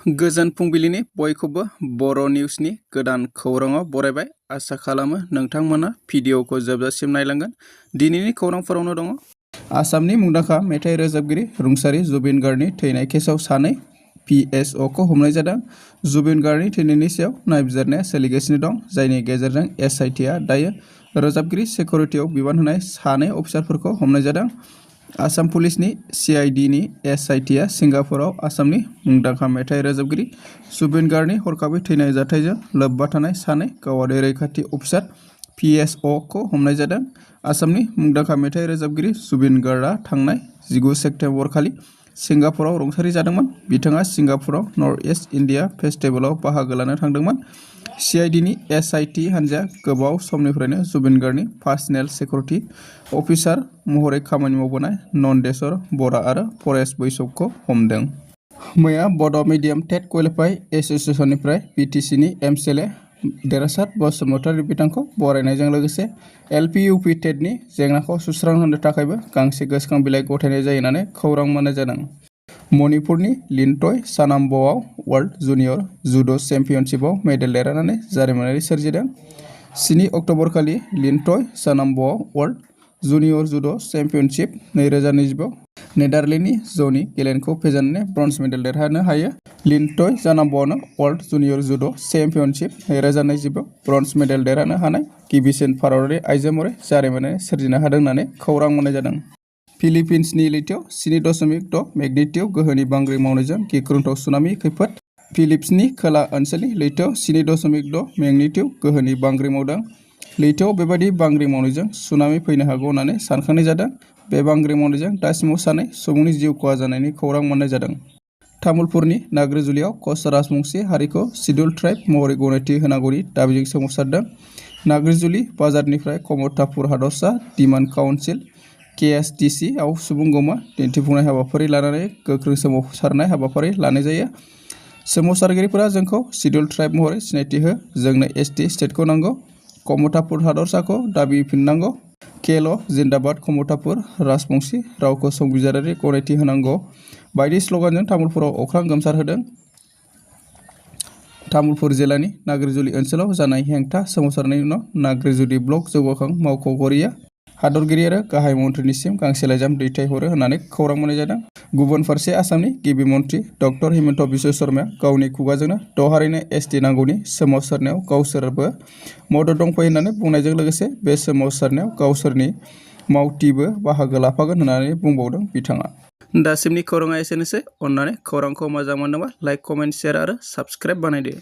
गोजोन फुंबिलिनि बयखौबो बर' निउसनि गोदान खौराङाव बरायबाय। आसा खालामो नोंथांमोना भिडिअखौ जोबजासिम नायलांगोन। दिनैनि खौरांफोरावनो दङ। आसामनि मुंदांखा मेथाइ रोजाबगिरि रुंसारि जुबिन गार्गनि थैनाय केसआव सानै PSOखौ हमनाय जादों। जुबिन गार्गनि थैनायनि सायाव नायबिजिरनाया सोलिगासिनो दं, जायनि गेजेरजों SITआ दायो रोजाबगिरि सिकिउरिटियाव बिबान होनाय सानै अफिसारफोरखौ हमनाय जादों। आसाम पुलिसनि CIDनि SITआ सिंगापुराव आसामनि मुंदांखा मेथाइ रोजाबगिरि जुबिन गार्गनि हरखाबै थैनाय जाथायजों लोब्बा थानाय सानै गावारि रैखाथि अफिसार PSOखौ हमनाय जादों। आसामनि मुंदांखा मेथाइ रोजाबगिरि जुबिन गार्गआ थांनाय 19 सेप्तेम्बर खालि सिंगापुराव रुंसारि जादोंमोन। बिथाङा सिंगापुराव नर्थ इस्ट इन्डिया फेस्टिभेलाव बाहागो लानो थांदोंमोन। CIDनि SIT हान्जाया गोबाव समनिफ्रायनो जुबिन गार्गनि पार्सनेल सिकिउरिटि अफिसार महरै खामानि मावबोनाय नन्देस्वर बरा आरो परेश बैसबखौ हमदों। मैया बड' मिडियाम टेट क्वालिफाइ एस'सिएशननिफ्राय BTCनि MCLA देरहासार बसुमतारी बिथांखौ बरायनायजों लोगोसे LP/UP टेटनि जेंनाखौ सुस्रांहोनो थाखायबो गांसे गोसोखां बिलाइ गथायनाय जायो होननानै खौरां मोननाय जादों। मणिपुरनि लिनथय सानाम्बआव वर्ल्ड जुनियर जुड' चेम्पियनशिपआव मेडेल देरहानानै जारिमिनारि सोरजिदों। 7 अक्ट'बर खालि लिनथय सानाम्बआव वर्ल्ड जुनियर जुड' चेम्पियनशिप 2025 नेदारलेन्डनि जनि गेलेनखौ फेजेननानै ब्रन्ज मेडेल देरहानो हायो। लिनथय सानाम्बआनो वर्ल्ड जुनियर जुड' चेम्पियनशिप 2025 ब्रन्ज मेडेल देरहानो हानाय गिबिसिन भारतारि आइजो महरै जारिमिनारि सोरजिनो हादों होननानै खौरां मोननाय जादों। फिलिपिन्सनि लैथोआव 7.6 मेग्निट्युड गोहोनि बांग्रि मावनायजों गिख्रंथाव सुनामि खैफोद। फिलिपिन्सनि खोला ओनसोलनि लैथोआव 7.6 मेग्निट्युड गोहोनि बांग्रि मावदों। लैथोआव बेबादि बांग्रि मावनायजों सुनामि फैनो हागौ होननानै सानखांनाय जादों। बे बांग्रि मावनायजों दासिमाव सानै सुबुंनि जिउ खहा जानायनि खौरां मोननाय जादों। तामुलपुरनि नाग्रिजुलियाव कच राजबंशी हारिखौ शिड्युल्ड ट्राइब महरै गनायथि होनांगौनि दाबिजों सोमावसारदों। नाग्रिजुलि बाजारनिफ्राय कमतापुर हादरसा डिमान्ड काउन्सिल KSDC आव सुबुं गौमा दिन्थिफुंनाय हाबाफारि लानानै गोख्रों सोमावसारनाय हाबाफारि लानाय जायो। सोमावसारगिरिफोरा जोंखौ शिड्युल्ड ट्राइब महरै सिनायथि हो, जोंनो ST स्टेटखौ नांगौ, कमतापुर हादरसाखौ दाबिफिननांगौ, केल' जिन्दाबाद कमतापुर राजबंशी रावखौ संबिजिरारि गनायथि होनांगौ बायदि स्लगानजों तामुलपुराव अख्रां गोमसारहोदों। तामुलपुर जिल्लानि नाग्रिजुलि ओनसोलाव जानाय हेंथा सोमावसारनायनि उनाव नाग्रिजुलि ब्लक जौगाखां मावख'गिरिया हादरगिरि आरो गाहाय मन्थ्रिनिसिम गांसे लाइजाम दैथायहरो होननानै खौरां मोननाय जादों। गुबुन फारसे आसामनि गिबि मन्थ्रि डक्टर हिमन्त बिश्व शर्माया गावनि खुगाजोंनो हारिनो ST नांगौनि सोमावसारनायाव गावसोरबो मदद दंफायो होननानै बुंनायजों लोगोसे बे सोमावसारनायाव गावसोरनि मावथिबो बाहागो लाफागोन होननानै बुंबावदों बिथाङा। दासिमनि खौराङा एसेनोसै। अन्नानै खौरांखौ मोजां मोनदोंबा लाइक, कमेन्ट, शेयार आरो साबस्क्राइब बानायदो।